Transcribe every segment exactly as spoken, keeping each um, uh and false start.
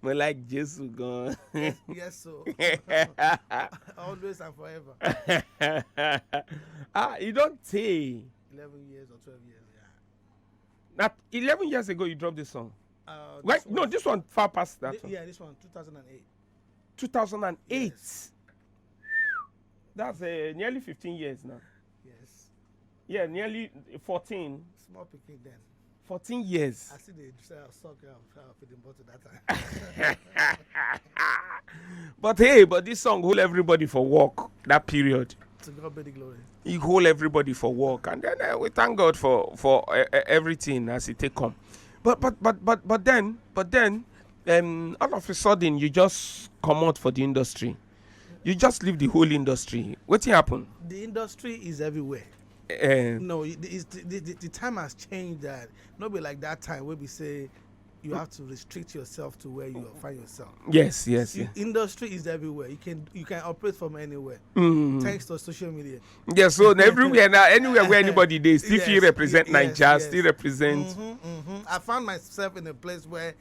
Mo like Jesu gan. Yes, so always and forever. Ah, you don tey. Eleven years or twelve years, yeah. Na eleven years ago you drop this song. Uh, Well, this no, was- this one far past that thi- one. Yeah, this one, two thousand and eight. two thousand and eight. That's uh, nearly fifteen years now. Yes. Yeah, nearly fourteen. Small picking then. fourteen years. I see the uh, suck uh, uh, feeding bottle that time. But hey, but this song hold everybody for work that period. To God be the glory. He hold everybody for work, and then uh, we thank God for for uh, uh, everything as it take come. But but but but but then but then, um, all of a sudden you just come out for the industry. You just leave the whole industry. What happened? The industry is everywhere. Uh, No, it- it's, the, the, the time has changed. That not be like that time where we say you have to restrict yourself to where you find yourself. yes, yes, You- yeah. Industry is everywhere. You can you can operate from anywhere Mm. thanks to social media. Yeah, so na everywhere now, anywhere where anybody dey, still fit Yes, represent yes, Naija, yes. still represent. Hmm, hmm. I found myself in a place where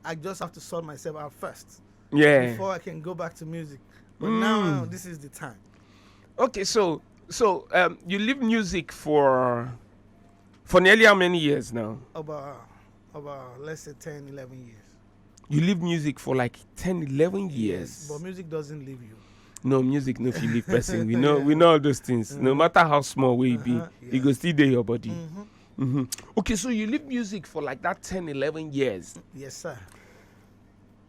I just have to sort myself out first Yeah. before I can go back to music. But Mm. now this is the time. Okay, so so um, you leave music for for nearly how many years now? About about let's say ten, eleven years. You leave music for like ten, eleven years. But music doesn't leave you. No, music no fit leave person. We know we know all those things. No matter how small we be, Uh-huh, e go still dey your body. Mhm. Hmm. Okay, so you leave music for like that ten, eleven years. Yes, sir.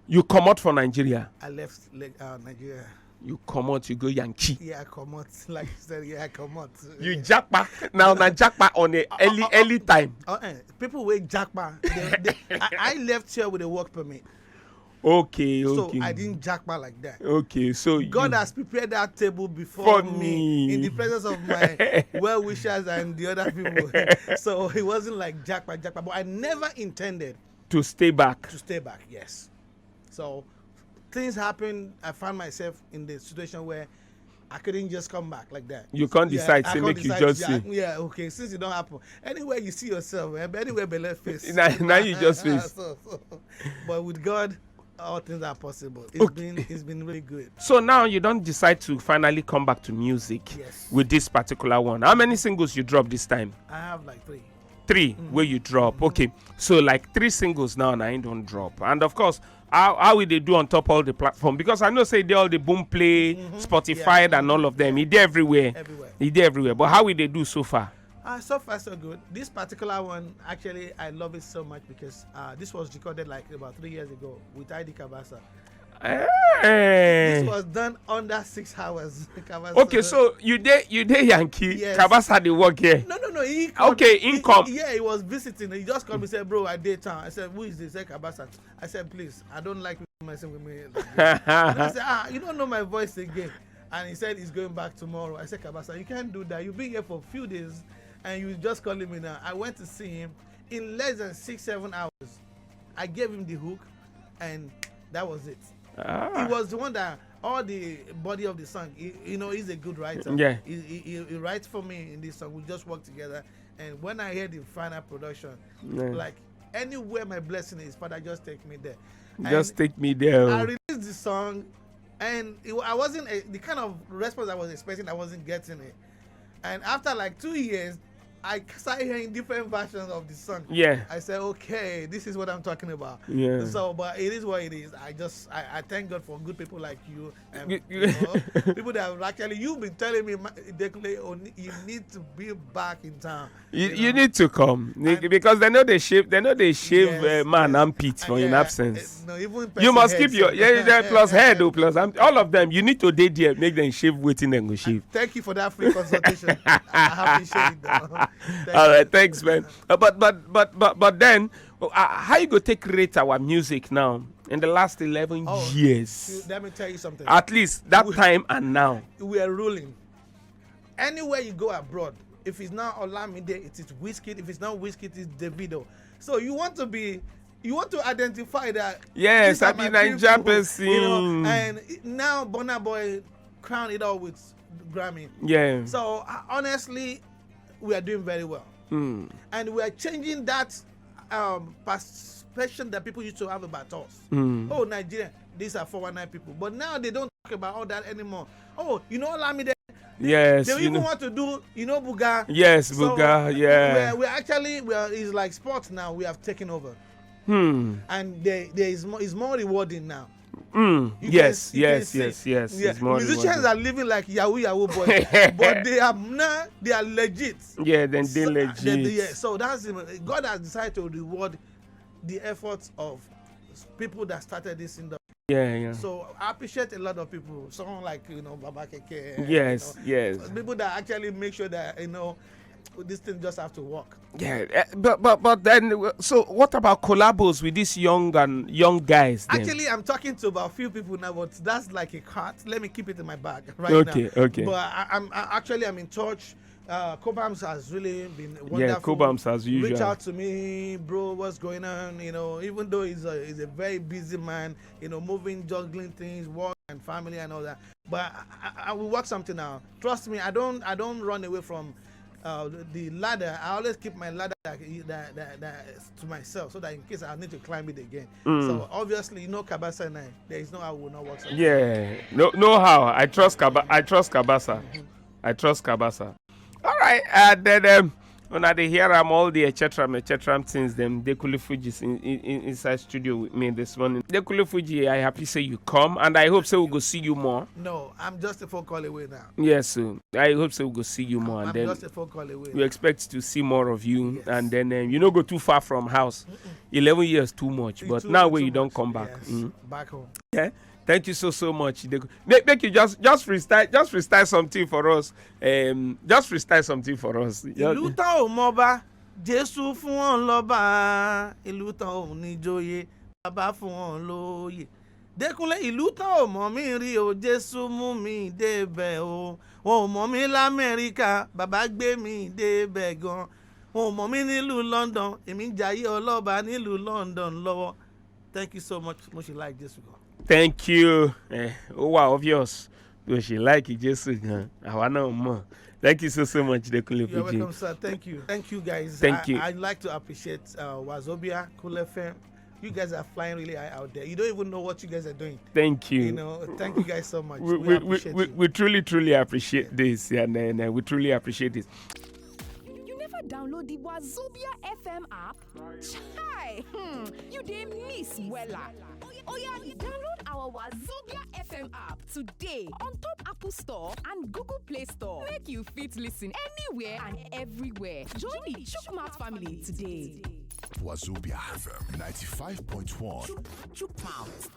You come out for Nigeria. I left like, uh, Nigeria. You come out, you go Yankee. Yeah, I come out. Like you said, yeah, I come out. You japa now, na japa on a early early time. Uh, eh, people wey japa. They, they, I, I left here with a work permit. Okay, So okay. I didn't japa like that. Okay, so God you, has prepared that table before For me, me. In the presence of my well wishers and the other people. So it wasn't like japa japa, but I never intended to stay back. To stay back. Yes. So things happened. I found myself in the situation where I couldn't just come back like that. You can't Yeah, decide, I say, can't make you decide just to- say. Yeah, okay. Since it don't happen, anywhere you see yourself, eh, anywhere belle face. Now, now you just face. So, so, but with God, all things are possible. It's Okay. been it's been really good. So now you don't decide to finally come back to music Yes. With this particular one. How many singles you drop this time? I have like three. Three where you drop. Okay. So like three singles now and I don't drop. And of course, how, how will they do on top all the platform? Because I know say they all the Boomplay, Spotify, Yeah. And all of them. It there everywhere. Everywhere. It there everywhere. But how will they do so far? Uh, so far so good. This particular one, actually, I love it so much because uh, this was recorded like about three years ago with I D Kabasa. Eh. This was done under six hours. Kabasa. Okay, so you dey you dey Yankee, Yes. Kabasa dey work here. No, no, no. He Okay, he- income. Yeah, he was visiting. He just called me and said, "Bro, I dey town." I said, "Who is this?" He said, "Kabasa." I said, "Please, I don't like people messing with me." Like that. And I said, "Ah, you don't know my voice again." And he said he's going back tomorrow. I said, "Kabasa, you can't do that. You've been here for a few days and you just calling me now." I went to see him in less than six, seven hours. I gave him the hook and that was it. Ah. He was the one that all the body of the song, he, you know, he's a good writer. Yeah. He, he, he, he writes for me in this song. We just work together. And when I heard the final production, Yeah. Like anywhere my blessing is, Father, just take me there. Just And take me there. I Oh. Released the song, and it, I wasn't uh, the kind of response I was expecting. I wasn't getting it. And after like two years, I started hearing different versions of the song. Yeah. I said, "Okay, this is what I'm talking about." Yeah. So, but it is what it is. I just, I, I thank God for good people like you. And, You- you know, people that have actually, you've been telling me, "Ma- Dekle, Oni- you need to be back in town." You, you you know? Need to come They- And- because they know they shave. They know they shave Yes, uh, man yes. and pit for in Yeah, absence. eh, no, even You person must head keep your sef. Yeah, yeah, plus head oh, plus I'm, all of them. You need to dey there, make them shave wetin dem go shave. Thank you for that free consultation. I appreciate it. Though. Thank All you. Right, thanks, man. Uh, but but but but but then, uh, how you go take rate our music now in the last eleven Oh, years? You- let me tell you something. At least that We- time and now. We are ruling. Anywhere you go abroad, if it's not Olamide, it is Wizkid. If it's not Wizkid, it's Davido. So you want to be, you want to identify that. Yes, These are I be my Naija people, you know, person. And it- now Burna Boy crowned it all with Grammy. Yeah. So uh, honestly, we are doing very well, Mm. and we are changing that um, perception that people used to have about us. Oh, Nigeria, these are four one nine people. But now they don't talk about all that anymore. Oh, you know Olamide? Yes, They you even know. want to do, you know, Buga. Yes, So, Buga. Yeah. We're, we're actually, we're, it's like sports now. We have taken over. Hmm. And there, there is more, it's more rewarding now. Mm. You can- Yes, you can yes, see. Yes, yes. Yeah, It's more musicians rewarding. Are living like Yahoo Yahoo boys, but they are now, they are legit. Yeah, then they So, legit. they- they- yeah, so that's, God has decided to reward the efforts of people that started this industry. Yeah, yeah. So I appreciate a lot of people, someone like, you know, Baba Keke. Yes, You know, yes. People that actually make sure that, you know, this thing just have to work. Yeah, eh, but but but then, uh, so what about collabos with these young and young guys? Then? Actually, I'm talking to about few people now, but that's like a cut. Let me keep it in my bag right Okay, now. Okay. But I, I'm I, actually I'm in touch. Uh, Cobams has really been wonderful. Yeah, Cobams as usual. Reach out to me, bro. What's going on? You know, even though he's a, he's a very busy man, you know, moving, juggling things, work and family and all that. But I, I, I will work something out. Trust me, I don't I don't run away from uh, the ladder. I always keep my ladder that, that, that, that to myself, so that in case I need to climb it again. So obviously, you know, Kabasa and I, there is no how we will not work something. Yeah, no, no how. I trust Kaba. I trust Kabasa. I trust Kabasa. All right, and then um, when I dey hear am all the et cetera et cetera things, them Dekule Fuji is in, in, in- inside studio with me this morning. Dekule Fuji, I happy say you come, and I hope say we go see you more. No, I'm just a phone call away now. Yes, so I hope say we go see you more, and I'm then just a phone call away. We expect to see more of you, Yes. And then um, you no go too far from house. Eleven years too much, It's but too- now it's when too you don't much. Come back. Yes, Mm. Back home. Yeah. Thank you so so much. They go- Make, make you just just freestyle, just freestyle something for us. Um, just freestyle something for us. Just- Ìlú tán ò mọba, Jésù fún wọn lọ́ba. Ìlú tán ò ní jóye, bàbá fún wọn lóye. Dékúnlé, ìlú tán ò mọ̀ mí rí o, Jésù mú mi débẹ̀ o. Wọn ò mọ̀ mí l'Amẹ́ríkà, bàbá gbé mi débẹ̀ gan. Wọn ò mọ̀ mí nílùú London, èmi ń jayé ọlọ́ba nílùú London lọ́wọ́. Thank you so much, mo ṣe like Jésù gan. Thank you. Eh, ó wà obvious. Bó ṣe like Jésù gan, àwa náà mọ̀. Thank you so so much, Dekunle You're Fuji. Welcome, sir. Thank you. Thank you, guys. Thank I, you. I'd like to appreciate uh, Wazobia, Cool F M. You guys are flying really high out there. You don't even know what you guys are doing. Thank you. You know, thank you guys so much. we, We, we, we, appreciate we, you. We truly truly appreciate this, and then uh, we truly appreciate this. You never download the Wazobia F M app? Chai! Hmm, you dey miss wella. Oya, download our Wazobia F M app today on top Apple Store and Google Play Store. Make you fit listen anywhere and everywhere. Join the Chukmat family today. Wazobia F M ninety-five point one. Chukmouth.